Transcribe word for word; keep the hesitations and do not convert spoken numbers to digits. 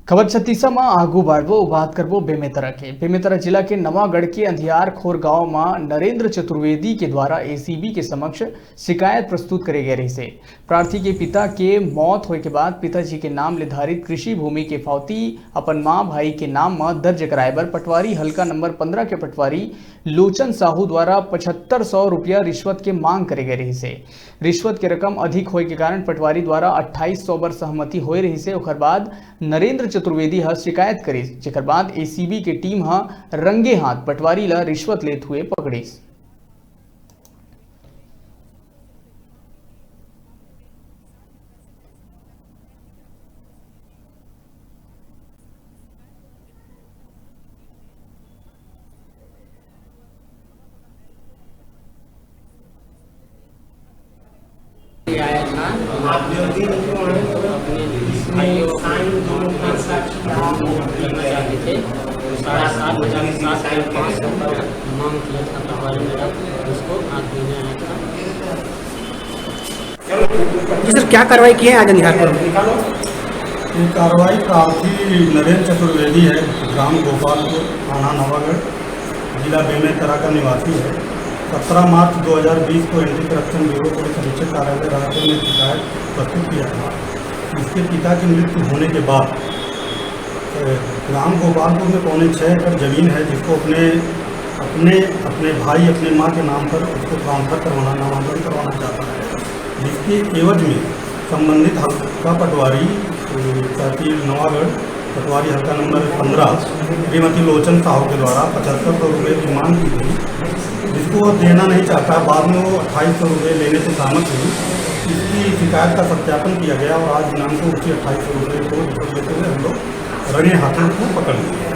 खबर छत्तीसा म आगू बढ़बो, बात करबो बेमेतरा के। बेमेतरा जिला के नवागढ़ के अंधियार खोर गांव म नरेंद्र चतुर्वेदी के द्वारा एसीबी के समक्ष शिकायत प्रस्तुत करे गए रहिसे। प्रार्थी के पिता के मौत होए के बाद पिताजी के नाम ले धारित कृषि भूमि के फावती अपन मां भाई के नाम म दर्ज कराए बर पटवारी हल्का नंबर पंद्रह के पटवारी लोचन साहू द्वारा पचहत्तर सौ रुपया रिश्वत के मांग करे गए रहिसे। रिश्वत के रकम अधिक होए के कारण पटवारी द्वारा अट्ठाईस सौ बर सहमति होए रहिसे। ओखर बाद नरेंद्र चतुर्वेदी ह शिकायत करिस, जेकर बाद एसीबी के टीम ह रंगे हाथ पटवारी ल रिश्वत लेत हुए पकड़िस। आया था। आप जल्दी नहीं हो रहे, तो अपने भाइयों को करना चाहते थे। तो साढ़े सात बजे के साथ में पाँच सौ का मांग किया था पटवारी मेरा, उसको आज देने आया था। जी सर, क्या कार्रवाई की है आज अंधियारपुर में? ये कार्रवाई प्रार्थी नरेंद्र चतुर्वेदी है, ग्राम गोपालपुर, थाना नवागढ़, जिला बेमेतरा का निवासी है। सत्रह मार्च दो हज़ार बीस को एंटी करप्शन ब्यूरो पुलिस अधीक्षक कार्यालय रायपुर में शिकायत प्रस्तुत किया था। इसके पिता की मृत्यु होने के बाद, अ, ग्राम गोपालपुर में पौने छः एकड़ जमीन है, जिसको अपने, अपने, अपने भाई, अपने माँ के नाम पर उसको ट्रांसफर करवाना, नामांतरण करवाना चाहता है, जिसके एवज में संबंधित हल्का पटवारी, अ, तहसील नवागढ़, पटवारी हल्का नंबर पंद्रह, श्रीमती लोचन साहू के द्वारा पचहत्तर सौ रुपये की मांग की गई, जिसको वो देना नहीं चाहता। बाद में वो अट्ठाईस सौ रुपये लेने से सहमत हुई। इसकी शिकायत का सत्यापन किया गया और आज दिनांक को उसी अट्ठाईस सौ रुपये को रिश्वत लेते हुए हम लोग रंगे हाथों को पकड़ लिया।